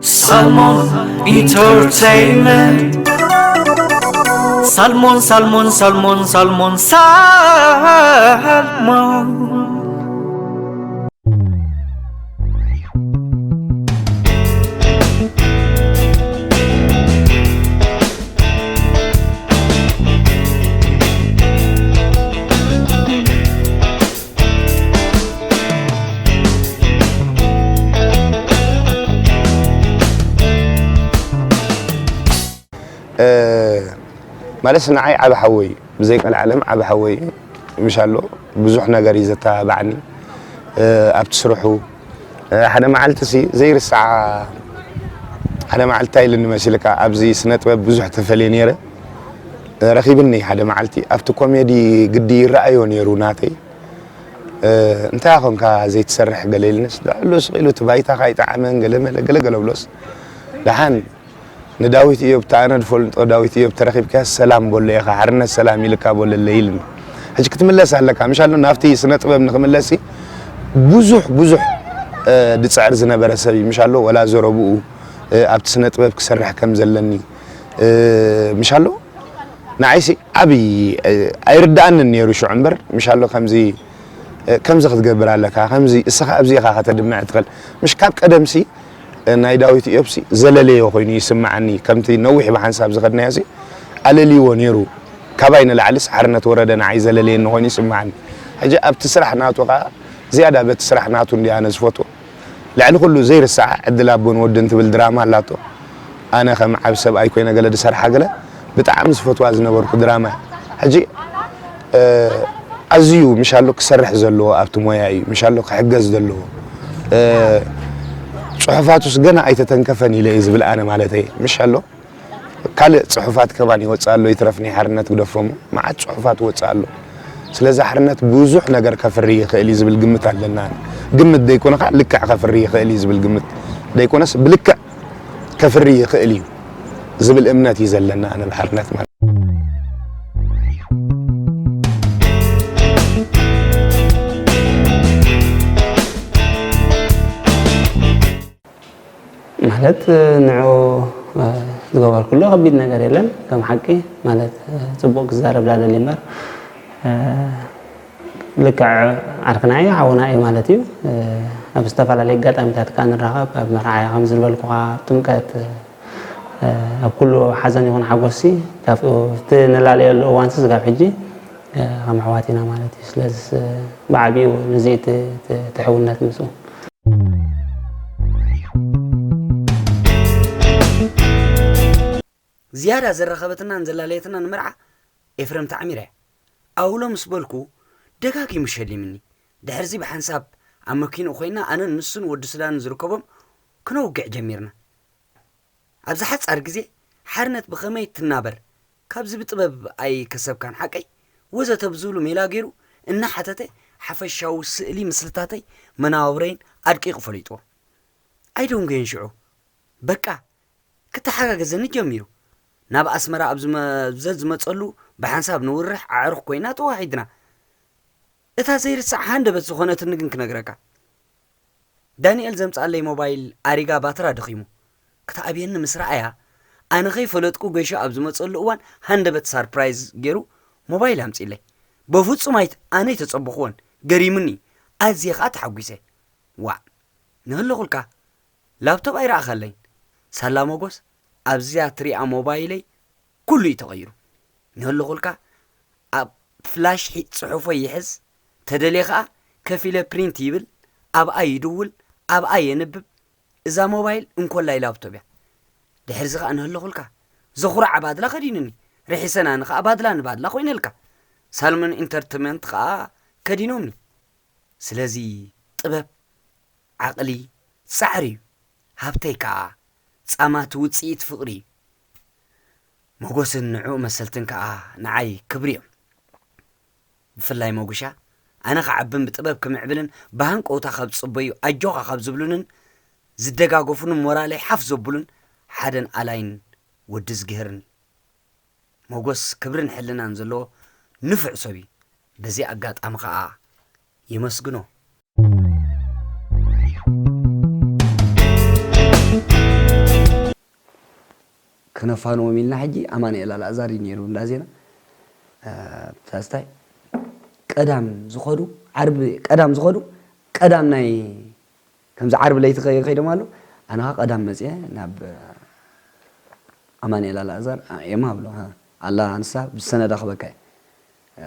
Salmon Entertainment. Salmon, salmon, salmon, salmon, salmon. ማለት ንዓይ ዓብ ሓወይ እዩ። ብዘይ ቀልዓለም ዓብ ሓወይ እዩ። ምሽ ኣሎ ብዙሕ ነገር እዩ ዘተባብዓኒ ኣብቲ ስርሑ። ሓደ መዓልቲ ሲ ዘይርሳዓ ሓደ መዓልቲ እንታይ ኢልኒ መሲልካ ኣብዚ ስነ ጥበብ ብዙሕ ተፈልየ ነይረ። ረኺብኒ ሓደ መዓልቲ ኣብቲ ኮሜዲ ግዲ ይረኣዮ ነይሩ ናተይ እንታይ ኮንካ ዘይትሰርሕ ገለ ኢልንስ ልዕሉ ስቕ ኢሉ እቲ ባይታኻ ኣይጠዓመን ገለ መለ ገለ ገለ ብሎስ ደሓን ንዳዊት እዮብ ተኣነ ዝፈልጦ ዳዊት እዮብ ተረኺብካ ሰላም በሎ ኢኻ ሓርነት ሰላም ኢልካ በለለ ኢልኒ ሕጂ ክትምለስ ኣለካ ምሻሎ ናብቲ ስነ ጥበብ ንክምለስ ብዙሕ ብዙሕ ድፅዕር ዝነበረ ሰብ እዩ ምሻሎ ወላ ዘረብኡ ኣብቲ ስነ ጥበብ ክሰርሕ ከም ዘለኒ ምሻሎ ንዓይሲ ዓብይ ኣይርዳኣንን ነይሩ ሽዑ እምበር ምሻሎ ከምዚ ከምዚ ክትገብር ኣለካ ከምዚ እስኻ ኣብዚ ኢኻ ከተድምዕ ትኽእል ምሽ ካብ ቀደምሲ ናይ ዳዊት ኢዮብሲ ዘለለዮ ኮይኑ ይስምዓኒ ከምቲ ነዊሕ ብሓንሳብ ዝኸድናዮሲ ኣለልይዎ ነይሩ ካባይ ንላዕልስ ሓርነት ወረደ ንዓይ ዘለለየኒ ኮይኑ ይስምዓኒ ሕጂ ኣብቲ ስራሕ ናቱ ከዓ ዝያዳ በቲ ስራሕ ናቱ እንዲ ኣነ ዝፈትዎ ልዕሊ ኩሉ ዘይርሳዓ ዕድል ኣቦን ወድን ትብል ድራማ ኣላቶ ኣነ ከም ዓብ ሰብኣይ ኮይነ ገለ ድሰርሓ ገለ ብጣዕሚ ዝፈትዋ ዝነበርኩ ድራማ ሕጂ ኣዝዩ ምሻሎ ክሰርሕ ዘለዎ ኣብቲ ሞያ እዩ ምሻሎ ክሕገዝ ዘለዎ ፅሑፋቱስ ገና ኣይተተንከፈን ኢለ እዩ ዝብል ኣነ ማለተይ ምሻሎ ካልእ ፅሑፋት ከማን ይወፅእ ኣሎ ይትረፍ ናይ ሓርነት ግደፎሞ መዓት ፅሑፋት ወፅእ ኣሎ ስለዚ ሓርነት ብዙሕ ነገር ከፍሪ ይኽእል እዩ ዝብል ግምት ኣለና ግምት ደይኮነ ከዓ ልክዕ ከፍሪ ይኽእል እዩ ዝብል ግምት ደይኮነስ ብልክዕ ከፍሪ ይኽእል እዩ ዝብል እምነት እዩ ዘለና ኣነ ብሓርነት ማለት ማለት ንዑ ዝገበርኩሉ ከቢድ ነገር የለን ከም ሓቂ ማለት ፅቡቅ ክዛረብ ዳደሊ እምበር ልክዕ ዓርክና እዩ ሓውና እዩ ማለት እዩ ኣብ ዝተፈላለዩ ኣጋጣሚታት ከዓ ንራኸብ ኣብ መርዓያ ከም ዝበልኩኻ ጥምቀት ኣብ ኩሉ ሓዘን ይኹን ሓጎሲ ካብኡ እቲ ንላለየሉ እዋንሲ ስጋብ ሕጂ ከም ኣሕዋት ኢና ማለት እዩ ስለዚ ብዓብኡ ንዚ ትሕውነት ምስኡ ዝያዳ ዘራኸበትናን ዘላለየትናን መርዓ ኤፍረም ተዓሚራ እያ። ኣውሎ ምስ በልኩ ደጋጊሙ ሸሊምኒ። ድሕርዚ ብሓንሳብ ኣብ መኪንኡ ኮይና ኣነን ንሱን ወዲ ሱዳንን ዝርከቦም ክነውግዕ ጀሚርና። ኣብዛ ሓጻር ግዜ ሓርነት ብኸመይ ትናበር ካብዚ ብጥበብ ኣይከሰብካን ሓቀይ ወዘተ ብዝብሉ ሜላ ገይሩ እናሓተተ ሓፈሻዊ ስእሊ ምስልታተይ መነባብሮይን ኣድቂቑ ፈሊጥዎ። ኣይደንጎየን ሽዑ በቃ ክተሓጋገዘኒ ጀሚሩ። ናብ ኣስመራ ኣብ ዘዝመጸሉ ብሓንሳብ ንውርሕ ኣዕሩኽ ኮይና ተዋሒድና። እታ ዘይርሳዕ ሃንደበት ዝኾነትኒ ግን ክነግረካ። ዳኒኤል ዘምጽኣለይ ሞባይል ኣሪጋ ባትራ ደኺሙ ክትኣብየኒ ምስ ረኣያ ኣነ ከይፈለጥኩ ገይሹ ኣብ ዝመጸሉ እዋን ሃንደበት ሳርፕራይዝ ገይሩ ሞባይል ኣምጺለይ። በፍጹም ኣይት ኣነ ኣይተጸበኹዎን። ገሪሙኒ። ኣዝየ ከኣ ተሓጒሰ። ዋእ ንህለኹልካ ላፕቶፕ ኣይረኣኻለይን። ሳላ ሞጎስ ኣብዚኣ ትሪኣ ሞባይለይ ኩሉ እዩ ተቐይሩ። ንህለኹልካ ኣብ ፍላሽ ሒ ጽሑፎይ ይሕዝ፣ ተደልየ ኸኣ ከፊለ ፕሪንት ይብል፣ ኣብኣ ይድውል፣ ኣብኣ የንብብ። እዛ ሞባይል እንኮላይ ላፕቶፕ እያ። ድሕርዚ ኸኣ ንህለኹልካ ዘኹርዓ ባድላ ከዲኑኒ፣ ርሒሰን ኣነ ኸኣ ባድላ ንባድላ ኮይነልካ። ሳልመን ኢንተርተመንት ኸኣ ከዲኖምኒ። ስለዚ ጥበብ ዓቕሊ ጻዕሪ እዩ፣ ሃብተይ ከኣ ጻማቲ ውጽኢት ፍቕሪ እዩ። ሞጎስን ንዕኡ መሰልትን ከኣ ንዓይ ክብሪ እዮም። ብፍላይ ሞጉሻ ኣነ ክዓብን ብጥበብ ክምዕብልን ብሃንቀውታ ካብ ዝጽበዩ ኣጆኻ ካብ ዝብሉንን ዝደጋገፉንን ሞራለይ ሓፍ ዘብሉን ሓደን ኣላይን ወዲ እዝግሄርን እዩ። ሞጎስ ክብርን ሕልናን ዘለዎ ንፉዕ ሰብ እዩ። በዚ ኣጋጣሚ ከኣ የመስግኖ። ክነፋንዎም ኢልና ሕጂ ኣማኑኤል ኣልኣዛር እዩ ነይሩ እንዳ ዜና። እ፣ ተስታይ ቀዳም ዝኸዱ፣ ዓርቢ ቀዳም ዝኸዱ፣ ቀዳም ናይ፣ ከምዚ ዓርቢ ለይቲ ከ-፣ ከይዶም ኣለዉ። ኣነ ኸዓ ቀዳም መጽየ ናብ ኣማኑኤል ኣልኣዛር፣ እ፣ ኤማ ኣብሎ፣ እ፣ ኣላ ንሳ ብሰነዳ ክበካ እየ።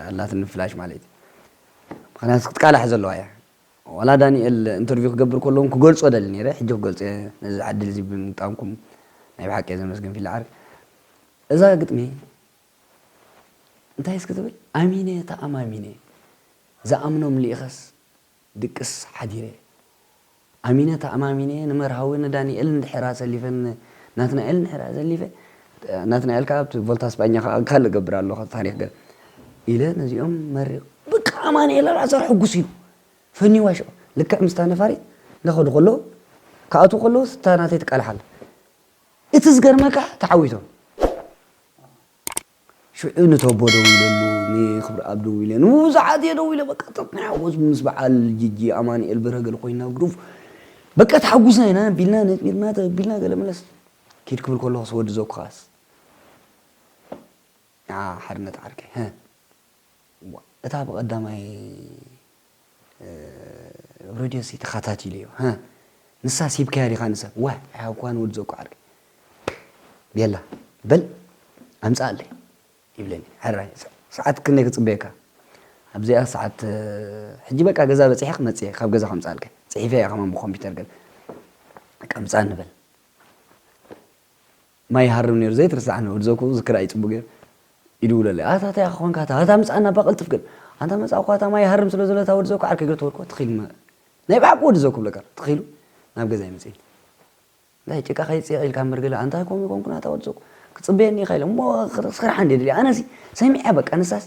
ኣላትኒ ፍላሽ ማለት እዩ። ምኽንያቱ ክትቃላሕ ዘለዋ እያ። ዋላ ዳንኤል ኢንተርቪው ክገብር ከሎ እውን ክገልጾ ደሊ ነይረ፣ ሕጂ ክገልጾ እየ፣ ነዚ ዕድል እዚ ብምግጣምኩም ናይ ብሓቂ እየ ዘመስግን ፊልዓ ዓርኪ። እዛ ግጥሚ እንታይ እስኪ ትብል? ኣሚነ ተኣማሚነ፣ ዝኣምኖም ልኢኸስ ድቅስ ሓዲረ። ኣሚነ ተኣማሚነ ንመርሃዊ ንዳንኤል እንድሕር ኣሰሊፈ፣ ን-፣ ናትናኤል እንድሕር ኣሰሊፈ፣ ናትናኤል ከኣ ኣብቲ ቮልታ ስጳኛ ከኣ ካልእ እገብር ኣለኹ ታሪኽ ገለ ኢለ ነዚኦም መሪቕ። በቃ ኣማኑኤል ኣልኣዛር ሕጉስ እዩ። ፈኒዋ ሽዑ። ልክዕ ምስታ ነፋሪት እንዳኸዱ ከለዉ፣ ክኣትዉ ከለዉ እታ ናተይ ትቃላሕ ኣላ። እቲ ዝገርመካ ተዓዊቶም። ሽዑ ንቶቦ ደዊለሉ፣ ንክብረኣብ ደዊለ፣ ንብዙሓት እየ ደዊለ። በቃ፣ ጸጥ ናይ ሓጎስ ምስ በዓል ጂጂ፣ ኣማኑኤል በርሀ ገለ ኮይና፣ ግሩፍ። በቃ፣ ተሓጉስና ኢና፣ ቢልና፣ ነጢርና፣ ተቢልና፣ ገለ መለስ። ኪድ ክብል ከለኹስ፣ ወዲ ዘኩኻስ። ንዓ ሓርነት ዓርከይ፣ ሀ። ዋ፣ እታ ብቐዳማይ፣ እ፣ ሬድዮ ሲ ተኸታቲለዮ፣ ሀ። ንሳ ሲብካያ ዲኻ ንሳ? ዋይ፣ ኣይሃብኳን ወዲ ዘኩ ዓርከይ። ቤላ፣ በል፣ ኣምጽኣለይ። ይብለኒ። ሕራይ፣ ሰ-፣ ሰዓት ክንደይ ክጽበየካ? ኣብዚኣ ሰዓት፣ እ፣ ሕጂ በቃ ገዛ በጺሐ ክመጽእ እየ፣ ካብ ገዛ ከምጽኣልካ። ጽሒፈ እየ ከማን ብኮምፒውተር ገለ። በቃ ምጻእ ንበል። ማይ ይሃርም ነይሩ፣ ዘይትርስዓኒ፣ ወዲ ዘኩ ዝክር ኣይጽቡቅ እዩ። ይድውለለይ። ኣታ እንታይ ኢኻ ኮንካ? ኣታ፣ ኣታ ምጻእና እባ ቀልጥፍ ገለ። ኣንታ መጻእኳ፣ ኣታ ማይ ይሃርም ስለ ዘሎ፣ እታ ወዲ ዘኩ ዓርከይ ገለ ተበልኩ፣ ትኺል መ-፣ ናይ ብሓቂ ወዲ ዘኩ ብለካ፣ ትኺሉ ናብ ገዛ ይመጽእ። እንታይ ጭቃ ከይጽየቕ ኢልካ እምበር ገለ፣ ኣንታ ከምኡ ኣይኮንኩን ኣታ ወዲ ዘኩ፣ ክጽበየኒ ኢኻ ኢለ፣ እሞ ክር-፣ ክስራሕ እንድየ ደልየ። ኣነሲ ሰሚዐ በቃ፣ ንሳስ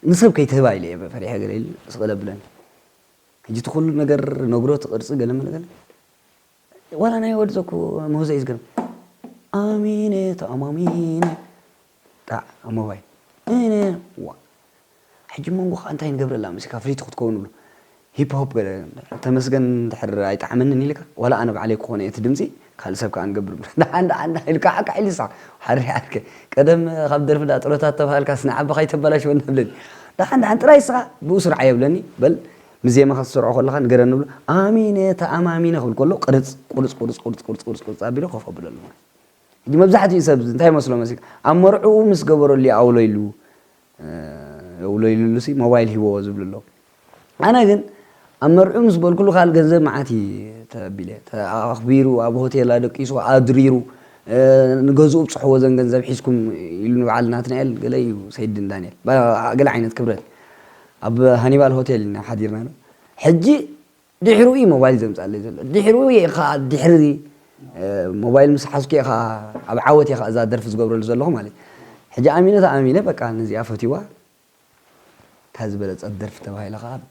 ንሰብ ከይትህባ ኢለ እየ ፈሪሐ ገለ ኢሉ ስቕ ኢለ ኣብለኒ። ሕጂ እቲ ኩሉ ነገር ነግሮ፣ እቲ ቅርጺ ገለ መለ ገለ፣ ዋላ ናይ ወዲ ዘኩ ምህዞ እዩ ዝገርም። ኣሚነ ተኣማሚነ፣ ጣዕ፣ ሞባይል፣ እነ፣ ዋ። ሕጂ መንጎ ኸኣ እንታይ ንገብረላ መሲልካ ፍልይቲ ክትከውን ብሎ። ሂፕ ሆፕ ገለ፣ ተመስገን እንድሕር ኣይጠዓመንን ኢልካ፣ ዋላ ኣነ ባዕለይ ክኾነ እየ እቲ ድምጺ፣ ካልእ ሰብ ከኣ ንገብር ብሎ። ደሓን፣ ደሓን፣ ደሓን ኢልካ ዓካ ኢሉ ይስሓቕ። ሓሪ ዓርከ፣ ቀደም ካብ ደርፊ ዳ ጥሮታ ተባሃልካስ ንዓባ ከይተበላሽወና ብለኒ። ደሓን፣ ደሓን ጥራይ ንስኻ ብኡ ስርዓ የብለኒ። በል፣ ምስ ዜማኻ ክትሰርዖ ከለኻ ንገረኒ ብሎ። ኣሚነ፣ ተኣማሚነ ክብል ከሎ፣ ቅርጽ፣ ቁርጽ፣ ቁርጽ ኣቢሉ ኮፍ ኣብለሉ። ሕጂ መብዛሕትኡ ሰብ እንታይ ይመስሎ መሲልካ? ኣብ መርዕኡ ምስ ገበረሉ ይኣውሎ ኢሉ፣ እ፣ የውሎ ኢሉሉሲ ሞባይል ሂቦዎ ዝብሉ ኣለዉ። ኣነ ግን ኣብ መርዕኡ ምስ በልኩሉ ካልእ ገንዘብ መዓት እዩ ተቢለ። ተ-፣ ኣኽቢሩ፣ ኣብ ሆቴል ኣደቂሱ፣ ኣድሪሩ፣ እ፣ ንገዝኡ ብጽሕዎ ዘን ገንዘብ ሒዝኩም ኢሉ ንበዓል ናትናኤል ገለ እዩ ሰይድን ዳንኤል። ባ-፣ ገለ ዓይነት ክብረት። ኣብ ሃኒባል ሆቴል ኢና ሓዲርና ነው። ሕጂ ድሕሩ እዩ ሞባይል ዘምጻለይ ዘሎ። ድሕሩ እየ ኸኣ ድሕሪ፣ እ፣ ሞባይል ምስ ሓዝኩ እየ ኸኣ ኣብ ዓወት እየ ኸኣ እዛ ደርፊ ዝገብረሉ ዘለኹ ማለት እዩ። ሕጂ ኣሚነ ተኣሚነ በቃ ነዚኣ ፈትዋ። እታ ዝበለጸት ደርፊ ተባሂላ ኸኣ ኣብ፣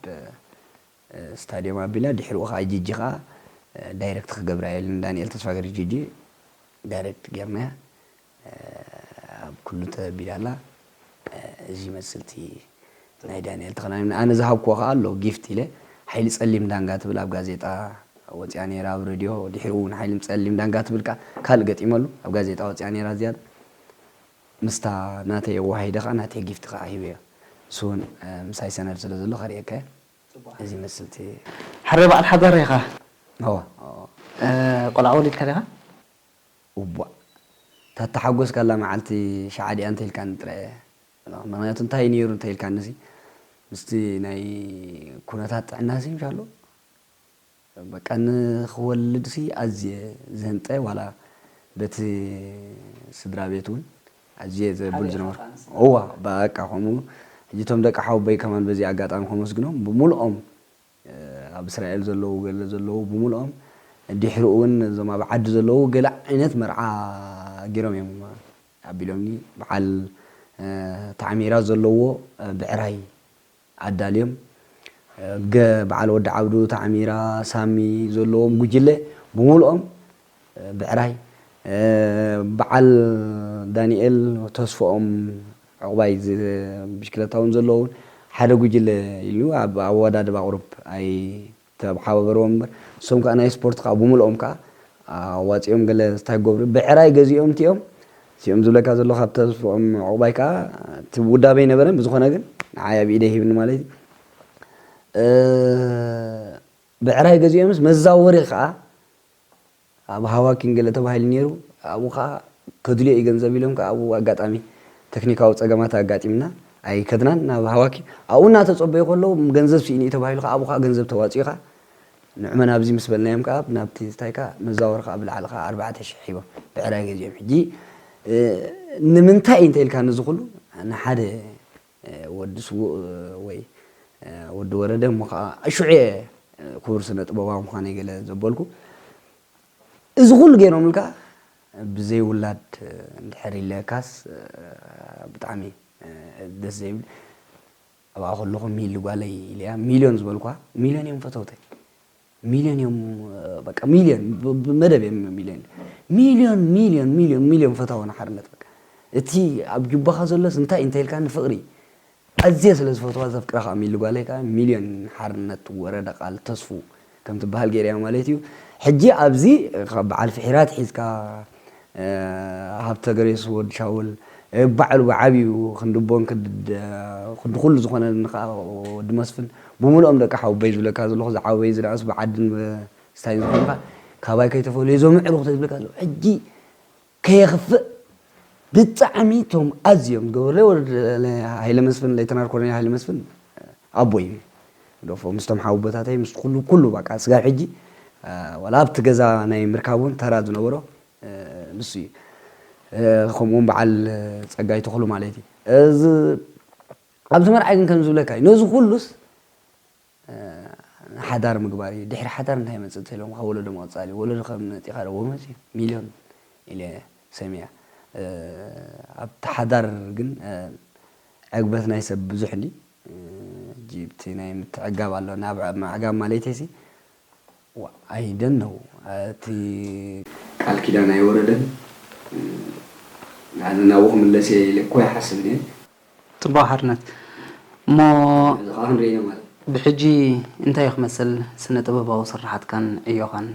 እ፣ ስታድዮም ኣቢልና ድሕሪኡ ኸኣ ጂጂ ኸኣ፣ እ፣ ዳይረክት ክገብራ እየ ኢሉኒ ዳንኤል ተስፋገርጊ ጂጂ ዳይረክት ጌርናያ። ኣብ ኩሉ ተቢላ ኣላ። እዚ ይመስል እቲ ናይ ዳንኤል ተኽለሃይማኖት። ኣነ ዝሃብክዎ ከኣ ኣሎ ጊፍት ኢለ፣ ሓይሊ ጸሊም ዳንጋ ትብል ኣብ ጋዜጣ ወጺኣ ነይራ፣ ኣብ ሬድዮ። ድሒሩ እውን ሓይሊ ጸሊም ዳንጋ ትብል ከኣ ካልእ ገጢመሉ፣ ኣብ ጋዜጣ ወጺኣ ነይራ ዝያዳ። ምስታ ናተይ ኣወሃሂደ ከኣ ናተይ ጊፍት ከኣ ሂበዮ። ንሱ እውን፣ እ፣ ምሳይ ሰነድ ስለ ዘሎ ከርእየካ እየ። እዚ ይመስል እቲ። ሕረ በዓል ሓዳር ኢኻ? እወ። እ፣ ቆልዓ ወሊድካ ዲኻ? እዋእ፣ እታ እተሓጎስካላ መዓልቲ ሸዓ ድያ እንተ ኢልካኒ ጥራይ እየ። ምኽንያቱ እንታይ ነይሩ እንተ ኢልካኒሲ፣ ምስቲ ናይ ኩነታት ጥዕናሲ ምሻሎ፣ በቃ ንኽወልድሲ ኣዝየ ዝህንጠ፣ ዋላ በቲ ስድራ ቤት እውን ኣዝየ ዘብል ሓደራ ዝነበርኩ። ፋንስ። እዋ፣ በቃ ከምኡ። ሕጂ እቶም ደቂ ሓወቦይ ከማን በዚ ኣጋጣሚ ከመስግኖም፣ ብምልኦም ኣብ እስራኤል ዘለዉ ገለ ዘለዉ ብምልኦም፣ ድሕሪኡ እውን እዞም ኣብ ዓዲ ዘለዉ ገለ ዓይነት መርዓ ገይሮም እዮም ኣቢሎምኒ። በዓል፣ እ፣ ታዕሚራ ዘለዎ፣ እ፣ ብዕራይ ኣዳልዮም፣ እ፣ ገ-፣ በዓል ወዲ ዓብዱ፣ ታዕሚራ፣ ሳሚ ዘለዎም ጉጅለ ብምልኦም ብዕራይ፣ እ፣ በዓል ዳንኤል ተስፎኦም ዕቑባይ ዝ-፣ ብሽክለታ እውን ዘለዉ እውን ሓደ ጉጅለ ኢሉ ኣብ ኣወዳድባ ቁሩብ ኣይተሓባበርዎም እምበር፣ እሶም ከኣ ናይ ስፖርት ከኣ ብምልኦም ከኣ ኣዋጺኦም ገለ እንታይ ክገብሩ፣ ብዕራይ ገዚኦም እቲኦም እቲኦም ዝብለካ ዘሎ ካብ ተስፍኦም ዕቑባይ ከዓ እቲ ውዳበ ኣይነበረን። ብዝኾነ ግን ንዓይ ኣብ ኢደይ ሂብኒ ማለት እዩ። እ፣ ብዕራይ ገዚኦምስ መዛወሪ ከዓ ኣብ ሃዋኪን ገለ ተባሂሉ ነይሩ። ኣብኡ ከዓ ከድልዮ እዩ ገንዘብ ኢሎም ከዓ ኣብኡ ኣጋጣሚ ተክኒካዊ ፀገማት ኣጋጢምና ኣይከድናን ናብ ሃዋኪን። ኣብኡ እናተፀበዩ ከለዉ ገንዘብ ስኢኑ እዩ ተባሂሉ ከዓ ኣብኡ ከዓ ገንዘብ ተዋፂኡ ከዓ ንዕመን ኣብዚ ምስ በልናዮም ከዓ ናብቲ እንታይ ከዓ መዛወሪ ከዓ ብላዕሊ ከዓ ኣርባዕተ ሽሕ ሂቦም ብዕራይ ገዚኦም። ሕጂ እ፣ ንምንታይ እዩ እንተኢልካ ነዚ ኩሉ ንሓደ እ፣ ወዲ ስዉእ ወይ እ፣ ወዲ ወረደ እሞ ከዓ ሽዑ እየ እ፣ ክቡር ስነ ጥበባዊ ምዃነይ ገለ ዘበልኩ። እዚ ኩሉ ገይሮምልካ ብዘይ ውላድ እ፣ እንድሕር ኢለካስ እ፣ ብጣዕሚ እ፣ ደስ ዘይብል። ኣብኣ ከለኹ ሚሊ ጓለይ ኢለያ ሚልዮን ዝበልኳ። ሚልዮን እዮም ፈተውተይ። ሚልዮን እዮም በቃ ሚልዮን ብ- ብመደብ እዮም ሚልዮን ሚልዮን ሚልዮን ሚልዮን ሚልዮን ፈታዊ ንሓርነት በቃ እቲ ኣብ ጁባኻ ዘሎስ እንታይ እንታይ ኢልካ ንፍቕሪ ኣዝየ ስለ ዝፈትዋ ዘፍቅራ ከዓ ሚሊ ጓለይ ከዓ ሚልዮን ሓርነት ወረደ ቃል ተስፉ ከም ትበሃል ገይረያ ማለት እዩ። ሕጂ ኣብዚ ካብ በዓል ፍሒራት ሒዝካ እ፣ ሃብተ ገሬስ ወዲ ሻውል እ፣ ባዕሉ ብዓብዩ ክንዲ ቦን ክንዲ ደ- ክንዲ ኩሉ ዝኾነ ንኻ ወዲ መስፍን ብምልኦም ደቂ ሓውበይ ዝብለካ ዘለኹ ዝዓበዩ ዝነኣሱ ብዓድን ብስታይን ዝኾኑካ ካባይ ከይተፈልዩ እዞም ኣዕሩኽ ተዝብለካ ዘለኹ ሕጂ ከየኽፍእ ብጣዕሚ እቶም ኣዝዮም ዝገበሩለይ ወዲ ሃይለ መስፍን ሌተናል ኮሎኔል ሃይለ መስፍን ኣቦይ እዩ። ዶፎ ምስቶም ሓውቦታተይ ምስ ኩሉ ኩሉ በቃ ስጋብ ሕጂ እ፣ ዋላ ኣብቲ ገዛ ናይ ምርካብ እውን ተራ ዝነበሮ እ፣ ንሱ እዩ። እ፣ ከምኡ እውን በዓል ጸጋይ ተኽሉ ማለት እዩ። እዚ ኣብዚ መርዓይ ግን ከም ዝብለካ እዩ። ነዚ ኩሉስ እ፣ ሓዳር ምግባር እዩ። ድሕሪ ሓዳር እንታይ ይመጽእ እንተኢሎም ካብ ወለዶ ምቕጻል እዩ። ወለዶ ከም መጺኻ ዶ ወመጽ እዩ ሚልዮን ኢለ ሰሚያ እ፣ ኣብቲ ሓዳር ግን እ፣ ዕግበት ናይ ሰብ ብዙሕ እንዲ እ፣ ሕጂ ብቲ ናይ ምትዕጋብ ኣሎ ናብ ምዕጋብ ማለተይሲ I don't know እቲ ቃል ኪዳን ኣይወረደን። ኣነ ናብኡ ክምለስ እየ ኢለ እኮ ኣይሓስብን እየ። ጽቡቕ ሓርነት። እሞ እዚ ከዓ ክንርኢ ኢና ማለት። ብሕጂ እንታይ እዩ ክመስል ስነ ጥበባዊ ስርሓትካን ዕዮኻን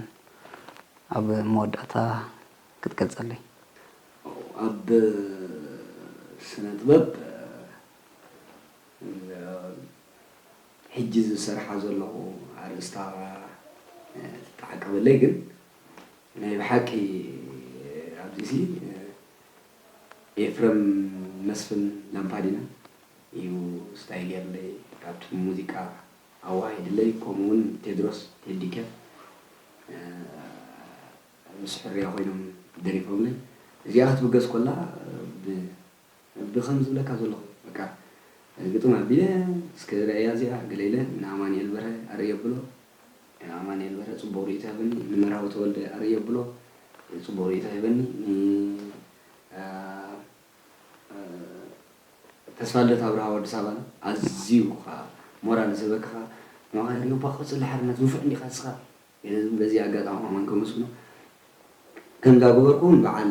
ኣብ መወዳእታ ክትገልጸለይ? ኣብ ስነ ጥበብ ሕጂ ዝሰርሓ ዘለኹ ኣርእስታ ተዓቀበለይ ግን ናይ ብሓቂ ኣብዚሲ ኤፍረም መስፍን ላምፓዲና እዩ ስታይል ገይርለይ ካብቲ ሙዚቃ ኣዋሂድለይ ከምኡ እውን ቴድሮስ ቴዲከ ምስ ሕርያ ኮይኖም ደሪፎምለይ እዚኣ ክትብገስ ኮላ ብ ብኸም ዝብለካ ዘለኹ በቃ ግጥም ኣቢለ እስከ ርእያ እዚኣ ገለ ኢለ ንኣማኑኤል በርሀ ኣርእዮ ብሎ ኣማኑኤል በርሀ ፅቡቕ ርእይቶ ሂበኒ ንመርሃዊ ተወልደ ኣርእዮ ብሎ ፅቡቕ ርእይቶ ሂበኒ ተስፋልደት ኣብርሃ ወዲ ሳባና ኣዝዩ ሞራል ዝህበካ ንባዕኻ ሪዮባ ቅፅሊ ሓርነት ንፉዕ እንዲኻ ንስኻ በዚ ኣጋጣሚ ከማን ከመስግኖ ከም እንዳገበርኩ እውን በዓል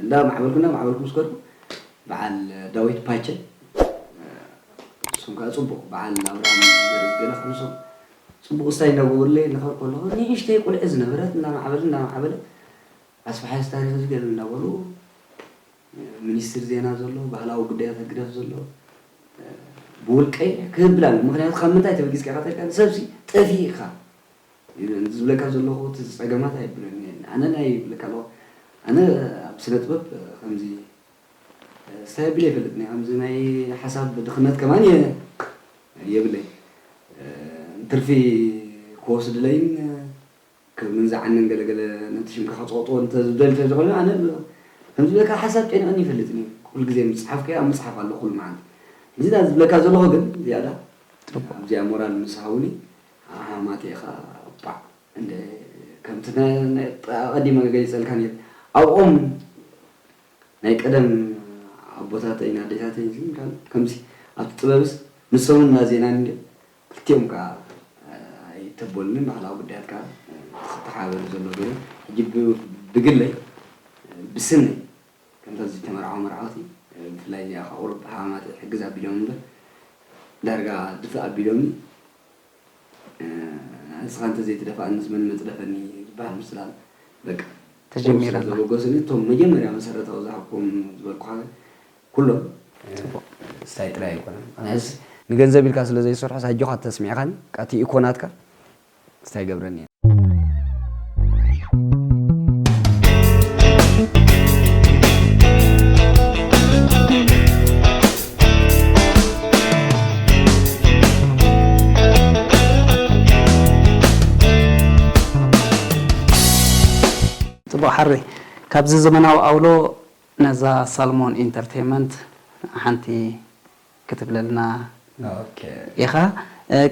እንዳማዕበልኩ እንዳማዕበልኩ ምስ ከድኩ በዓል ዳዊት ፓቸ እሱም ከዓ ፅቡቕ በዓል ኣብርሃም ገለ ክሕሶም ፅቡቕ ስታይ እንዳገበሩለይ እንዳኸድኩ ኣለኹ ንእሽተይ ቁልዒ ዝነበረት እንዳማዕበለ እንዳማዕበለ ኣስፋሓስ ታሪክ ዝገል እንዳበሉ ሚኒስትር ዜና ዘሎ ባህላዊ ጉዳያት ህግደፍ ዘሎ ብውልቀይ ክህብል ኣለኒ ምክንያቱ ካብ ምንታይ ተበጊስካ ኢካ ተልካ ንሰብሲ ጠፊ ኢካ ዝብለካ ዘለኹ እቲ ፀገማት ኣይብለን ኣነ ናይ ይብለካ ኣለኹ ኣነ ኣብ ስነ ጥበብ ከምዚ ስታይ ኣቢለ ይፈልጥኒ ከምዚ ናይ ሓሳብ ድኽነት ከማን የብለይ ትርፊ ክወስድለይን ክምንዝዓንን ገለገለ ነቲ ሽምካ ከፅቕጥዎ እንተዝደሊ ተዝኾነ ኣነ ከም ዝብለካ ሓሳብ ጨኒቐኒ ይፈልጥን እዩ ኩሉ ግዜ ምፅሓፍ ከ ኣብ ምፅሓፍ ኣሎ ኩሉ መዓልቲ እዚ ዳ ዝብለካ ዘለኹ ግን ዝያዳ ኣብዚኣ ሞራል ምስ ሃውኒ ኣሃማተ ኢኻ ጳዕ እንደ ከምቲ ኣቐዲመ ገሊፀልካ ነይሩ ኣብኦም ናይ ቀደም ኣቦታተይን ኣዴታተይን ከምዚ ኣብቲ ጥበብስ ንሶምን ናዜናን እንድዮም ክልቲኦም ከዓ ኣይተበሉንን ባህላዊ ጉዳያት ከዓ ተሓበሩ ዘሎ ገይሮም ሕጂ ብግለይ ብስነይ ከምታ ዝተመርዓው መርዓውቲ ብፍላይ እዚኣ ከዓ ቁሩብ ሃማማተይ ሕግዝ ኣቢሎም እምበር ዳርጋ ድፍእ ኣቢሎምኒ ንስኻ እንተዘይትደፍኣንስ መን መፅደፈኒ ዝበሃል ምስላ በቃ ጀሚረና። ዘበገሱኒ እቶም መጀመርያ መሰረታዊ ዝሃብኩም ዝበልኩኻ ኩሎም ስታይ ጥራይ ኣይኮነን። ንገንዘብ ኢልካ ስለ ዘይሰርሖ ሳጆኻ ተስሚዕካኒ ቃቲ ኢኮናትካ ስታይ ገብረኒ ጽቡቕ ሓሪ ካብዚ ዘመናዊ ኣውሎ ነዛ ሳልሞን ኢንተርቴንመንት ሓንቲ ክትብለልና ኢኻ።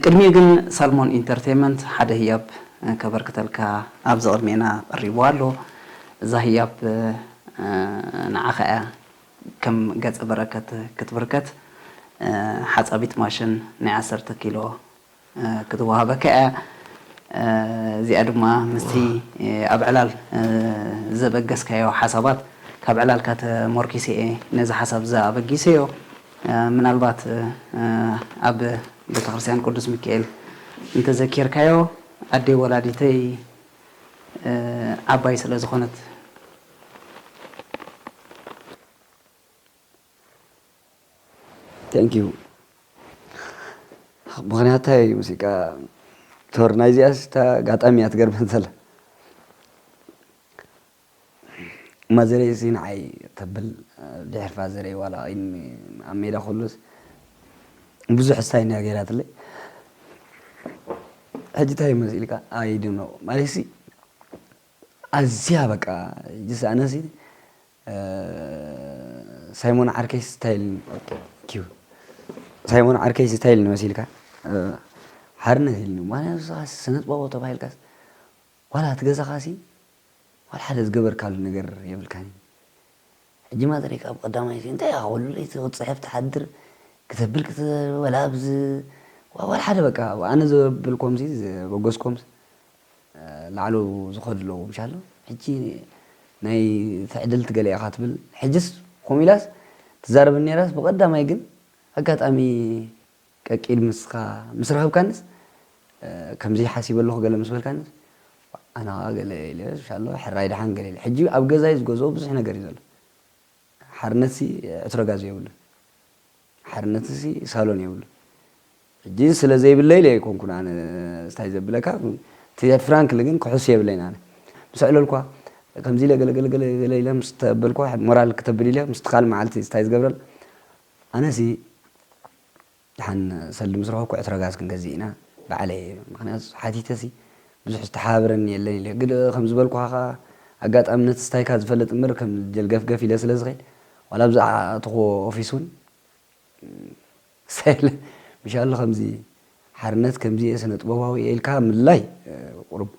ቅድሚኡ ግን ሳልሞን ኢንተርቴንመንት ሓደ ህያብ ከበርክተልካ ኣብዚ ቅድሜና ቀሪቡ ኣሎ። እዛ ህያብ ንዓኻ እያ ከም ገጸ በረከት ክትብርከት። ሓጻቢት ማሽን ናይ ዓሰርተ ኪሎ ክትወሃበካ እያ። እዚኣ ድማ ምስቲ ኣብ ዕላል ዘበገስካዮ ሓሳባት ካብ ዕላልካ ተሞርኪሰ እየ ነዚ ሓሳብ እዚ ኣበጊሰዮ። ምናልባት ኣብ ቤተክርስትያን ቅዱስ ሚካኤል እንተዘኪርካዮ ኣደይ ወላዲተይ ዓባይ ስለ ዝኾነት Thank you። ምኽንያት እንታይ እዩ ሙዚቃ ቶር ናይዚኣስ እታ ኣጋጣሚ እያ ትገርመን ዘላ ማዘረይ እዚ ንዓይ ተብል ድሕር ፋዘረይ ዋላ ኣብ ሜዳ ኩሉስ ብዙሕ ስታይ እያ ገይራትለይ ሕጂ እንታይ መሲልካ ኣይድኖ ማለት ኣዝያ በቃ ጅስ ኣነሲ ሳይሞን ዓርከይ ስታይል ኪው ሳይሞን ዓርከይ ስታይል ንመሲልካ ሓርነት ኢልኒ ማለት ስነ ጥበባዊ ተባሂልካስ ዋላ እቲ ገዛኻሲ ዋላ ሓደ ዝገበርካሉ ነገር የብልካን ሕጂ ማዘረይ ካብ ቀዳማይ እንታይ ኢኻ ኩሉ ለይቲ ክትፅሕፍ ትሓድር ክተብል ወላ ኣብዚ ዋላ ሓደ በቃ ኣነ ዘበልኮምሲ ዘበገስኮምሲ ላዕሉ ዝኸዱ ኣለዉ ምሻሎ ሕጂ ናይ ትዕድልቲ ገለ ኢኻ ትብል ሕጅስ ከምኡ ኢላስ ትዛረብ ነራስ ብቐዳማይ ግን ኣጋጣሚ ቀቂል ምስኻ ምስ ረኸብካንስ ከምዚ ሓሲበ ኣለኹ ገለ ምስ በልካንስ ኣነ ኸዓ ገለ ኢለ ምሻሎ ሕራይ ደሓን ገለ ኢለ ሕጂ ኣብ ገዛይ ዝገዝኦ ብዙሕ ነገር እዩ ዘሎ ሓርነትሲ ዕትሮ ጋዝ የብሉን ሓርነትሲ ሳሎን የብሉን ሕጂ ስለ ዘይብለይ ኢለ ኣይኮንኩን ኣነ ስታይ ዘብለካ እቲ ፍራንክሊ ግን ክሕሱ የብለይን ኣነ ምስ ኣዕለልኳ ከምዚ ኢለ ገለገለገለ ኢለ ምስ ተበልኳ ሞራል ክተብል ኢለ ምስቲ ካልእ መዓልቲ ስታይ ዝገብረል ኣነሲ ደሓን ሰልዲ ምስ ረኸብኩ ዕትሮ ጋዝ ክንገዝእ ኢና ባዕለይ ምክንያቱ ሓቲተሲ ብዙሕ ዝተሓባበረኒ የለን ኢለ ግን ከም ዝበልኩኻ ኸዓ ኣጋጣሚ ነቲ ስታይካ ዝፈልጥ እምበር ከም ጀልገፍገፍ ኢለ ስለ ዝኸይድ ዋላ ኣብዚ ኣተኹ ኦፊስ እውን ሳይለ ምሻሎ ከምዚ ሓርነት ከምዚ እየ ስነ ጥበባዊ እየ ኢልካ ምልላይ ቁሩብ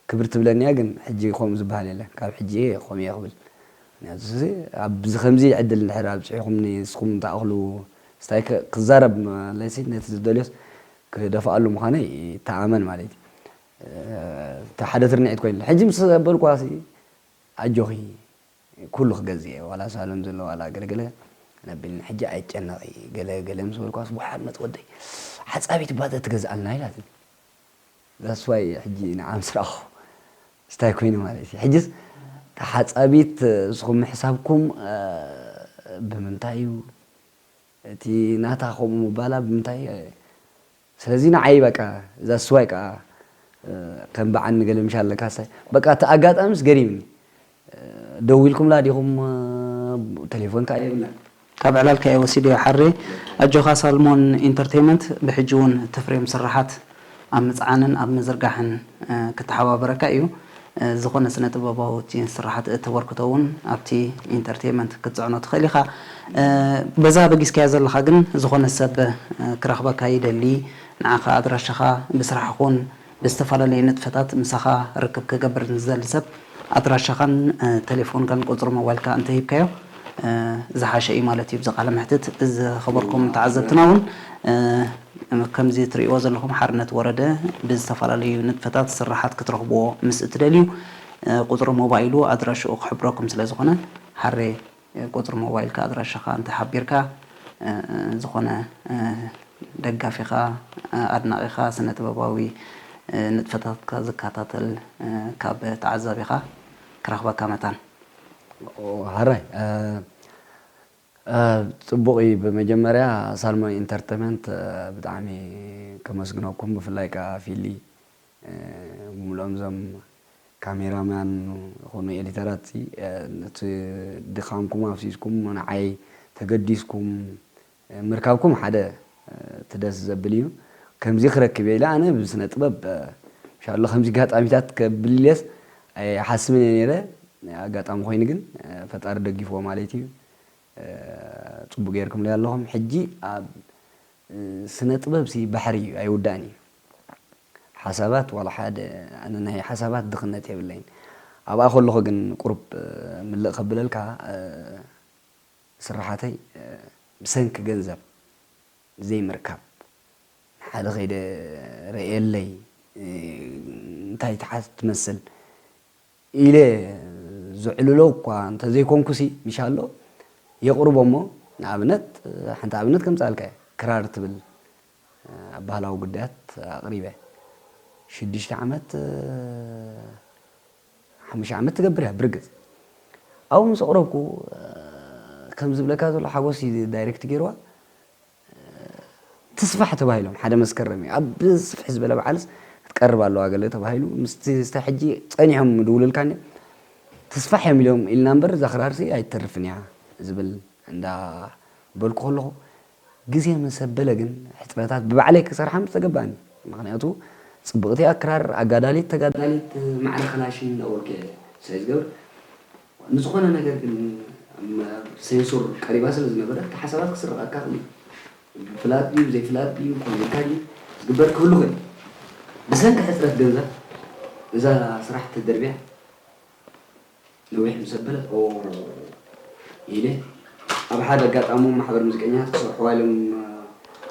ክብር ትብለኒ እያ ግን ሕጂ ከምኡ ዝበሃል የለን ካብ ሕጂ እየ ከምኡ እየ ክብል ምክንያቱ ኣብዚ ከምዚ ዕድል እንድሕር ኣብፅሒኹምኒ ንስኹም ትኣኽሉ ስታይ ክዛረብ ማለትሲ ነቲ ዝደልዮስ ክደፍኣሉ ምዃነይ ይተኣመን ማለት እዩ እቲ ሓደ ትርንዒት ኮይኑ ሕጂ ምስ በልኳ ኣጆኺ ኩሉ ክገዝእ እየ ዋላ ሳሎን ዘሎ ዋላ ገለገለ ነቢልኒ ሕጂ ኣይጨነቂ ገለ ገለ ምስ በልኳስ ብሓርነት ወደይ ሓፃቢት ባተ ትገዝኣልና ኢላትኒ that's why ሕጂ ንዓ ምስ ረኣኹ ስታይ ኮይኑ ማለት እዩ ሕጅስ ተሓፃቢት እስኹም ምሕሳብኩም ብምንታይ እዩ እቲ ናታ ከምኡ ምባላ ብምንታይ ስለዚ ንዓይ በቃ እዛ ስዋይ ከዓ ከም በዓል ንገለ ምሽ ኣለካ ሳይ በቃ እቲ ኣጋጣሚስ ገሪምኒ ደዊልኩምላ ዲኹም ቴሌፎን ከዓ የብላ ካብ ዕላልካ እየ ወሲደዮ ሓሬ ኣጆኻ ሳልሞን ኢንተርቴይመንት ብሕጂ እውን ትፍሬም ስርሓት ኣብ ምፅዓንን ኣብ ምዝርጋሕን ክተሓባበረካ እዩ ዝኾነ ስነ ጥበባዊ እቲ ስርሓት እተበርክቶ እውን ኣብቲ ኢንተርቴይመንት ክትፅዕኖ ትኽእል ኢኻ በዛ በጊስካያ ዘለኻ ግን ዝኾነ ሰብ ክረኽበካ ይደሊ ንዓኻ ኣድራሻኻ ብስራሕ ኹን ብዝተፈላለየ ንጥፈታት ምሳኻ ርክብ ክገብር ንዝደሊ ሰብ ኣድራሻኻን ተሌፎንካን ቁፅሪ ሞባይልካ እንተሂብካዮ ዝሓሸ እዩ ማለት እዩ ብዚ ቃለ መሕትት ዝኸበርኩም ተዓዘብትና እውን ከምዚ ትርእይዎ ዘለኹም ሓርነት ወረደ ብዝተፈላለዩ ንጥፈታት ስራሓት ክትረኽብዎ ምስ እትደልዩ ቁፅሪ ሞባይሉ ኣድራሽኡ ክሕብረኩም ስለ ዝኾነ ሓሬ ቁፅሪ ሞባይልካ ኣድራሻኻ እንተሓቢርካ ዝኾነ ደጋፊኻ ኣድናቒኻ ስነ ጥበባዊ ንጥፈታትካ ዝከታተል ካብ ተዓዛቢኻ ክረኽበካ መታን። ሕራይ ጽቡቕ እዩ። ብመጀመርያ ሳልሞን ኢንተርተመንት ብጣዕሚ ከመስግነኩም፣ ብፍላይ ከዓ ፊሊ ብምልኦም እዞም ካሜራማን ይኹኑ ኤዲተራት እቲ ድኻምኩም ኣፍሲስኩም ንዓይ ተገዲስኩም ምርካብኩም ሓደ እቲ ደስ ዘብል እዩ። ከምዚ ክረክብ እየ ኢለ ኣነ ብስነ ጥበብ ሻሎ ከምዚ ጋጣሚታት ከብል ኢለስ ኣይሓስብን እየ ነይረ። ኣጋጣሚ ኮይኑ ግን ፈጣሪ ደጊፍዎ ማለት እዩ። ፅቡቅ ገይርኩም ኣለኹም። ሕጂ ኣብ ስነ ጥበብ ሲ ባሕሪ እዩ ኣይውዳእን እዩ። ሓሳባት ዋላ ሓደ ኣነ ናይ ሓሳባት ድኽነት የብለይን። ኣብኣ ከለኹ ግን ቁሩብ ምልእ ከብለልካ ስርሓተይ ብሰንኪ ገንዘብ ዘይምርካብ ንሓደ ከይደ ረእየለይ እንታይ ትሓስ ትመስል ኢለ ዝዕልሎ እኳ እንተዘይኮንኩሲ ምሻሎ የቕርቦ እሞ ንኣብነት ሓንቲ ኣብነት ከምፃልካ ክራር ትብል ኣብ ባህላዊ ጉዳያት ኣቕሪበ ሽዱሽተ ዓመት ሓሙሽተ ዓመት ትገብር እያ ብርግፅ ኣብኡ ምስ ኣቕረብኩ ከም ዝብለካ ዘሎ ሓጎስ ዳይሬክት ገይርዋ ትስፋሕ ተባሂሎም ሓደ መስከረም እዩ ኣብ ስፍሕ ዝበለ በዓልስ ክትቀርብ ኣለዋ ገለ ተባሂሉ ምስቲ ዝተ ሕጂ ፀኒሖም ምድውልልካኒ ትስፋሕ እዮም ኢሎም ኢልና እምበር እዛ ክራርሲ ኣይትተርፍን እያ ዝብል እንዳ በልኩ ከለኹ ግዜ ምስ ኣበለ ግን ሕፅረታት ብባዕለይ ክሰርሓ ምስ ተገባኒ ምክንያቱ ፅብቕቲ እያ ክራር ኣጋዳሊት ተጋዳሊት ማዕረ ክላሽን እንዳበልኩ እየ ስለ ዝገብር ንዝኾነ ነገር ግን ሴንሱር ቀሪባ ስለ ዝነበረ እቲ ሓሳባት ክስረቐካ ክእል እዩ። ፍላጥ ድዩ ዘይፍላጥ ድዩ ኮሚካ ድዩ ዝግበር ክህሉ ክእል ብሰንኪ ሕፅረት ገንዘብ እዛ ስራሕ ተደርብያ ነዊሕ ምስ ኣበለት ኦ ኢለ ኣብ ሓደ ኣጋጣሚ ማሕበር ሙዚቀኛታት ክሰርሕዋ ኢሎም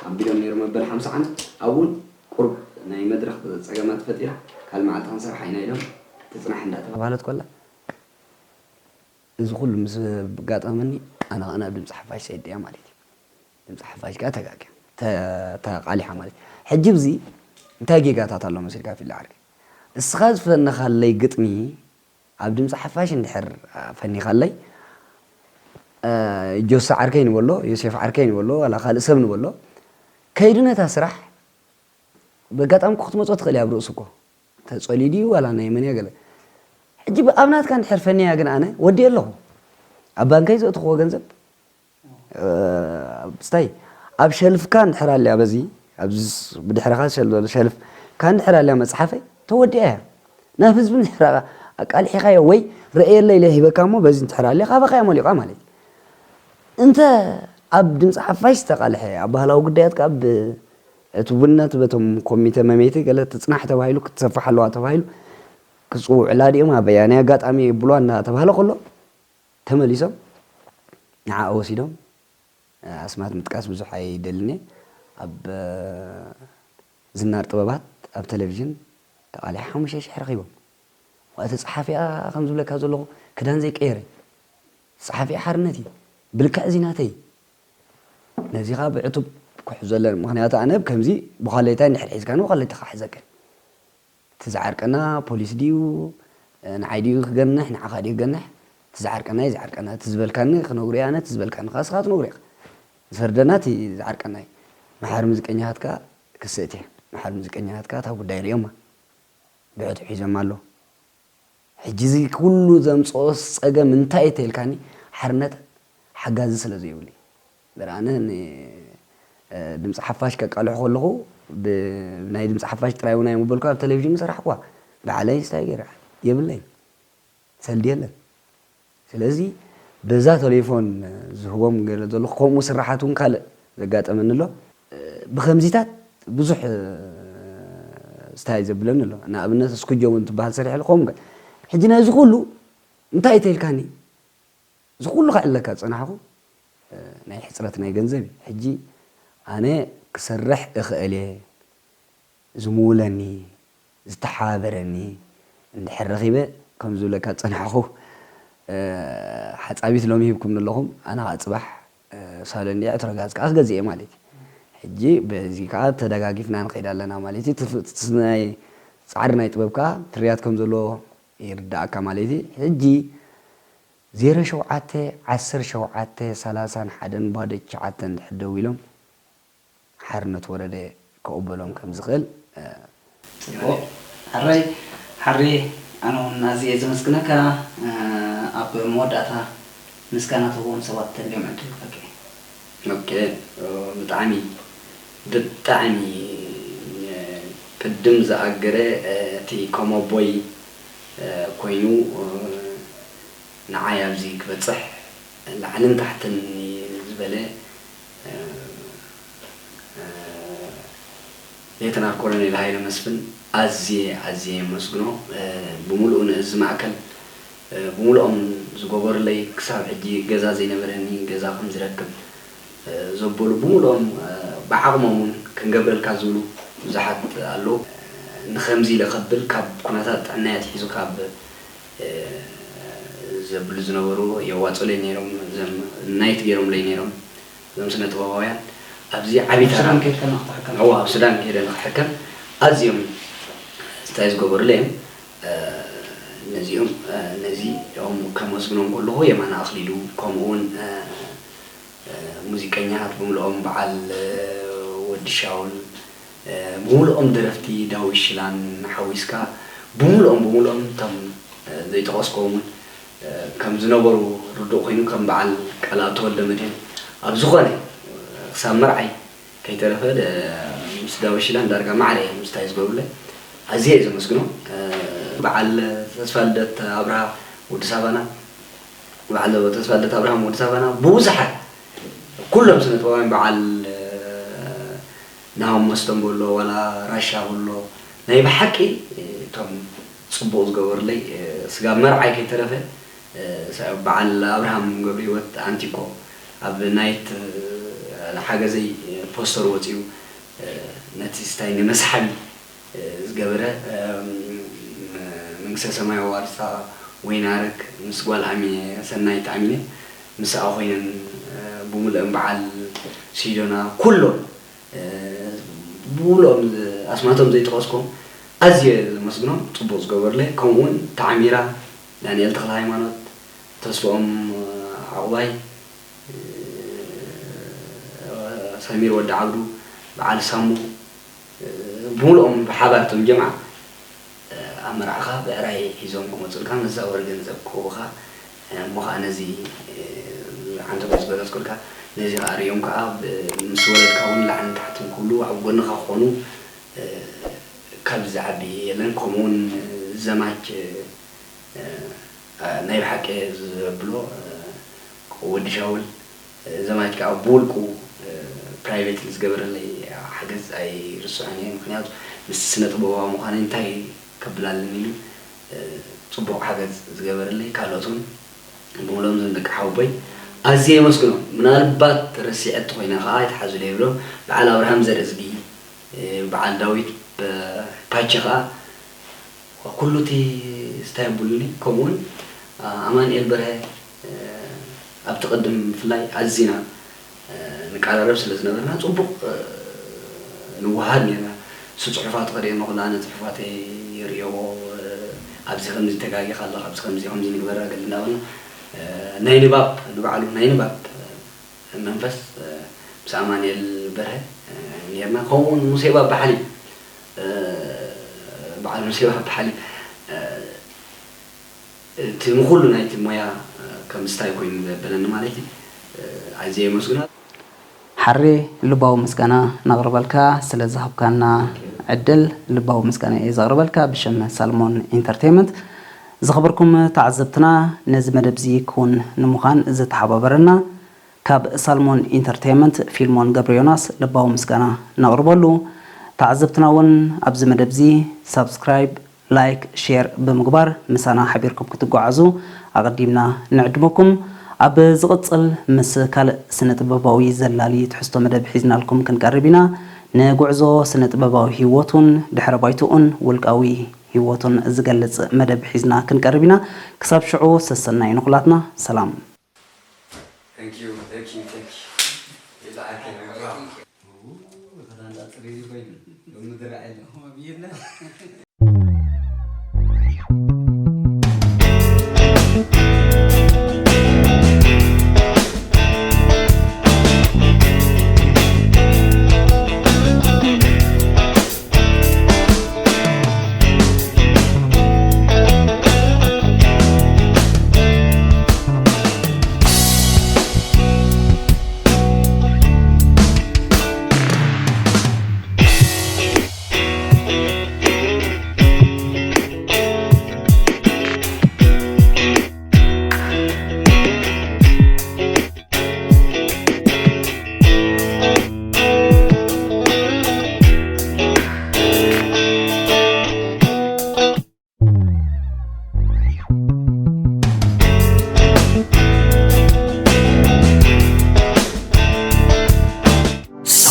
ኣቢሎም ነይሮም መበል ሓምሳ ዓመት ኣብኡ እውን ቁሩብ ናይ መድረኽ ፀገማት ተፈጢራ ካልእ መዓልቲ ክንሰርሓ ኢና ኢሎም ትፅናሕ እንዳተባህለት ኮላ እዚ ኩሉ ምስ ኣጋጠመኒ ኣነ ከኣ ናብ ድምፂ ሓፋሽ ሰይደ እያ ማለት እዩ። ድምፂ ሓፋሽ ከኣ ተጋግያ ተቃሊሓ ማለት እዩ። ሕጂ ብዚ እንታይ ጌጋታት ኣሎ መሲልካ ፊላ ዓርከይ? እስኻ ዝፈነኻለይ ግጥሚ ኣብ ድምፂ ሓፋሽ እንድሕር ፈኒኻለይ ጆሲ ዓርከይ ንበሎ፣ ዮሴፍ ዓርከይ ንበሎ፣ ዋላ ካልእ ሰብ ንበሎ ከይዱ ነታ ስራሕ በጋጣሚ ክትመፆ ትኽእል እያ ኣብ ርእሱ እኮ ተፀልዩ ድዩ ዋላ ናይ መን እያ ገለ ሕጂ ኣብ ናትካ እንድሕር ፈንያ ግን ኣነ ወዲእ ኣለኹ ኣብ ባንከይ ዘእትኽዎ ገንዘብ ስታይ ኣብ ሸልፍካ እንድሕር ኣልያ በዚ ኣብዚ ብድሕረኻ ዘሎ ሸልፍ ካ እንድሕር ኣልያ መፅሓፈይ ተወዲኣ እያ ናብ ህዝቢ እንድሕር ኣቃልሒኻዮ ወይ ረእየለ ኢለ ሂበካ እሞ በዚ እንድሕር ኣልያ ካባኻ እያ መሊቋ ማለት እዩ እንተ ኣብ ድምፂ ሓፋሽ ዝተቃልሐ ኣብ ባህላዊ ጉዳያት ከዓ ዕቱብነት በቶም ኮሚተ መመይቲ ገለ ትፅናሕ ተባሂሉ ክትሰፍሕ ኣለዋ ተባሂሉ ክፅውዑላ ድኦም ኣበያናይ ኣጋጣሚ የብልዋ እናተባህለ ከሎ ተመሊሶም ንዓኣ ወሲዶም ኣስማት ምጥቃስ ብዙሕ ኣይደልን እየ ኣብ ዝናር ጥበባት ኣብ ቴሌቪዥን ተቓሊሓ ሓሙሽተ ሽሕ ረኺቦም እቲ ፀሓፊኣ ከም ዝብለካ ዘለኹ ክዳን ዘይቀየረ ፀሓፊኣ ሓርነት እዩ ብልክዕ እዚ ናተይ ነዚ ከዓ ብዕቱብ ክሕዞ ኣለኒ ምክንያቱ ኣነ ከምዚ ብኳሌታይ እንድሕር ሒዝካኒ ብኳሌትኻ ሕዘከ እቲ ዝዓርቀና ፖሊስ ድዩ ንዓይ ድዩ ክገንሕ ንዓኻ ድዩ ክገንሕ እቲ ዝዓርቀና እዩ ዝዓርቀና እቲ ዝበልካኒ ክነግሩ እየ ኣነ እቲ ዝበልካኒ ከዓ ስኻ ትነግሩ ኢኻ ዝፈርደና እቲ ዝዓርቀና እዩ መሓር ሙዚቀኛታት ከዓ ክስእት እየ መሓር ሙዚቀኛታት ከዓ እታ ጉዳይ ሪኦማ ብዕቱብ ሒዞማ ኣለዉ ሕጂ እዚ ኩሉ ዘምፅኦ ፀገም እንታይ እዩ ተይልካኒ ሓርነት ሓጋዚ ስለ ዘይብሉ እዩ በርኣነ ድምፂ ሓፋሽ ከቃልሑ ከለኹ ናይ ድምፂ ሓፋሽ ጥራይ እውን ኣይምበልኩ ኣብ ቴሌቪዥን ሰራሕኩዋ ባዕለይ ስታይ ገይረ የብለይ ሰልዲ የለን ስለዚ በዛ ቴሌፎን ዝህቦም ገለ ዘለኹ ከምኡ ስራሓት እውን ካልእ ዘጋጠመኒ ኣሎ ብከምዚታት ብዙሕ ስታይ ዘብለኒ ኣሎ ንኣብነት እስኩጆ እውን ትበሃል ሰሪሕ ከምኡ ሕጂ ነዚ ኩሉ እንታይ ተልካኒ እዚ ኩሉ ከዕለካ ዝፀናሕኹ ናይ ሕፅረት ናይ ገንዘብ እዩ ሕጂ ኣነ ክሰርሕ እኽእል እየ ዝምውለኒ ዝተሓባበረኒ እንድሕር ረኺበ ከም ዝብለካ ዝፀናሕኹ ሓፃቢት ሎሚ ሂብኩም ኣለኹም ኣነ ከዓ ፅባሕ ሳሎን ዲያ ዕትሮ ጋዝ ከዓ ክገዝእ እየ ማለት እዩ ሕጂ በዚ ከዓ ተደጋጊፍና ንኸይድ ኣለና ማለት እዩ ናይ ፃዕሪ ናይ ጥበብ ከዓ ፍርያት ከም ዘለዎ ይርዳእካ ማለት እዩ። ሕጂ ዜሮ ሸውዓተ ዓሰርተ ሸውዓተ ሰላሳን ሓደን ባዶ ትሽዓተ እንድሕር ደዊሎም ሓርነት ወረደ ክቕበሎም ከም ዝኽእል፣ እ፣ ጽቡቕ። ሕራይ፣ ሓሬ፣ ኣነ እውን ኣዝየ ዘመስግነካ። እ፣ ኣብ መወዳእታ ምስጋና ትህቦም ሰባት እንተልዮም ዕድል ክህበካ እየ። ኦኬ፣ እ፣ ብጣዕሚ፣ ብጣዕሚ፣ እ፣ ቅድም ዝኣገረ፣ እ፣ እቲ ኮሞቦይ፣ እ፣ ኮይኑ፣ እ፣ ንዓይ ኣብዚ ክበጽሕ ላዕልን ታሕትን ዝበለ፣ እ፣ እ፣ ሌተናል ኮሎኔል ሃይለ መስፍን ኣዝየ፣ ኣዝየ የመስግኖ። እ፣ ብምሉኡ ንእዚ ማእከል፣ እ፣ ብምሉኦም ዝገበሩለይ፣ ክሳብ ሕጂ ገዛ ዘይነበረኒ ገዛ ከም ዝረክብ፣ እ፣ ዘበሉ ብምሉኦም፣ እ፣ ብዓቕሞም እውን ክንገብረልካ ዝብሉ ብዙሓት ኣለዉ። ንኸምዚ ኢለ ከብል ካብ ኩነታት ጥዕናይ ኣትሒዙ ካብ፣ እ፣ ዘብሉ ዝነበሩ የዋፅኡለይ ነይሮም። እዞም ናይት ገይሮምለይ ነይሮም። እዞም ስነ ጥበባውያን ኣብዚ ዓብዪ ኣብ ተራ ሱዳን ከይድካ ና ክትሕከም? እዎ፣ ኣብ ሱዳን ከይደ ንክሕከም ኣዝዮም እንታይ ዝገበሩለይ እዮም። እ፣ ነዚኦም፣ እ፣ ነዚኦም ከመስግኖም ከለኹ የማነ ኣኽሊሉ፣ ከምኡ እውን፣ እ፣ እ፣ ሙዚቀኛታት ብምልኦም፣ በዓል፣ እ፣ ወዲ ሻውል፣ እ፣ ብምልኦም ደረፍቲ ዳዊት ሽላን ሓዊስካ፣ ብምልኦም፣ ብምልኦም እቶም፣ እ፣ ዘይጠቐስኮም እውን፣ እ፣ ከም ዝነበሩ ርዱእ ኮይኑ፣ ከም በዓል ቃልኣብ ተወልደ መድህን ኣብ ዝኾነ፣ እ፣ ክሳብ መርዓይ ከይተረፈ፣ ደ-፣ ምስ ዳዊት ሽላን ዳርጋ ማዕረ እየ ምስታይ ዝገብሩለይ። ኣዝየ እየ ዘመስግኖ። እ፣ በዓል ተስፋ ልደት ኣብርሃ ወዲ ሳቫና፣ በዓል ተስፋ ልደት ኣብርሃም ወዲ ሳቫና ብብዙሓት ኩሎም ስነ ጥበባውያን በዓል፣ እ፣ ናሆም መስቶም በሎ ዋላ ራሻ በሎ ናይ ብሓቂ፣ እ፣ እቶም ጽቡቕ ዝገበሩለይ፣ እ፣ ስጋብ መርዓይ ከይተረፈ፣ እ፣ ሳ-፣ በዓል ኣብርሃም ገብረህይወት ኣንቲኮ ኣብ ናይት፣ እ፣ ሓገዘይ፣ እ፣ ፖስተር ወጺኡ፣ እ፣ ነቲ ስታይ ንመስሓቢ፣ እ፣ ዝገበረ፣ እም፣ መንግስተ ሰማይ ኣዋርሳ ወይናረግ ምስ ጓል ኣሚ-፣ ሰናይት ኣሚነ ምስኣ ኮይነን፣ እ፣ ብምሉኦም በዓል ሲዶና ኩሎም፣ እ፣ ብምሉኦም ኣስማቶም ዘይጠቐስኩም ኣዝየ ዘመስግኖም፣ ጽቡቕ ዝገበሩለይ። ከምኡ እውን ተዓሚራ፣ ዳንኤል ተኽለ ሃይማኖት፣ ተስፍኦም፣ እ፣ ዓቑባይ፣ እ፣ ሰሚር ወዲ ዓብዱ፣ በዓል ሳሙ፣ እ፣ ብምሉኦም ብሓባር እቶም ጀምዓ፣ እ፣ ኣብ መርዓኻ ብዕራይ ሒዞም ክመጹልካ፣ መዛወሪ ገንዘብ ክህቡኻ፣ እ፣ እሞ ኸኣ ነዚ፣ እ፣ ዓንተቦይ ዝገለጽኩልካ፣ ነዚ ኸኣ ርእዮም ከኣ ብ-፣ ምስ ወለድካ እውን ላዕልን ታሕትን ክብሉ ኣብ ጎንኻ ክኾኑ፣ እ፣ ካብዚ ዝዓቢ የለን። ከምኡ እውን ዘማች፣ እ፣ እ፣ ናይ ብሓቂ ዘብሎ፣ እ፣ ወዲ ሻውል፣ እ፣ ዘማች ከኣ ብውልቁ፣ እ፣ ፕራይቬትሊ ዝገበረለይ ሓገዝ ኣይርስዖን እየ። ምኽንያቱ ምስቲ ስነ ጥበባዊ ምዃነይ እንታይ ከብል ኣለኒ ኢሉ፣ እ፣ ጽቡቕ ሓገዝ ዝገበረለይ፣ ካልኦት እውን ብምሎም እዞም ደቂ ሓወቦይ ኣዝየ የመስግኖም። ምናልባት ረሲዐ እንተኾይነ ከኣ ኣይትሓዙለይ ይብሎም። በዓል ኣብርሃም ዘርእዝጊ፣ እ፣ በዓል ዳዊት፣ እ፣ ፓቸ ከኣ ኩሉ እቲ ስታይ የብሉኒ። ከምኡውን፣ አ-፣ ኣማኑኤል በርሀ፣ እ፣ ኣብቲ ቅድም ብፍላይ ኣዚና፣ እ፣ ንቀራረብ ስለ ዝነበርና ጽቡቕ፣ እ፣ ንወሃሃድ ኔርና። እሱ ጽሑፋቱ ከርእየኒ ከሎ ኣነ ጽሑፋተይ ይርእዮ፣ እ፣ ኣብዚ ከምዚ ተጋጊኻ ኣለኻ፣ ኣብዚ ከምዚ፣ ከምዚ ንግበራ ገለ እንዳበልና፣ እ፣ ናይ ንባብ፣ ንባዕሉ ናይ ንባብ፣ እ፣ መንፈስ፣ እ፣ ምስ ኣማኑኤል በርሀ፣ እ፣ ኔርና። ከምኡውን ሙሴ ባባ ሓሊብ፣ እ፣ በዓል ሙሴ ባባ ሓሊብ፣ እ፣ እቲ ንኹሉ ናይቲ ሞያ፣ እ፣ ከም ስታይ ኮይኑ ዘበለኒ ማለት እዩ። እ፣ ኣዝየ የመስግኖ። ሓሬ፣ ልባዊ ምስጋና ነቕርበልካ ስለ ዝሃብካና ዕድል፣ ልባዊ ምስጋና እየ ዘቕርበልካ ብሽም ሳልሞን ኢንተርቴይመንት። ዝኸበርኩም ተዓዘብትና፣ ነዚ መደብ እዚ ክውን ንምዃን ዝተሓባበረና ካብ ሳልሞን ኢንተርቴይመንት ፊልሞን ገብረዮናስ ልባዊ ምስጋና ነቕርበሉ። ተዓዘብትና እውን ኣብዚ መደብ እዚ ሳብስክራይብ፣ ላይክ፣ ሼር ብምግባር ምሳና ሓቢርኩም ክትጓዓዙ ኣቐዲምና ንዕድመኩም። ኣብ ዝቕጽል ምስ ካልእ ስነ ጥበባዊ ዘላሊ ትሕዝቶ መደብ ሒዝናልኩም ክንቀርብ ኢና። ንጉዕዞ ስነ ጥበባዊ ህይወቱን ድሕረ ባይትኡን ውልቃዊ ህይወቱን ዝገልጽ መደብ ሒዝና ክንቀርብ ኢና። ክሳብ ሽዑ ሰሰናዩ ንኹላትና። ሰላም። Thank you, thank you, thank you. የፀዓርከ። ክዳን ዳፅሬ ኮይኑ ሎሚ ዝረኣየ።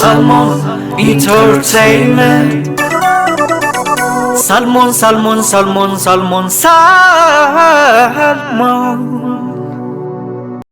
Salmon Entertainment. Salmon, salmon, salmon, salmon, salmon.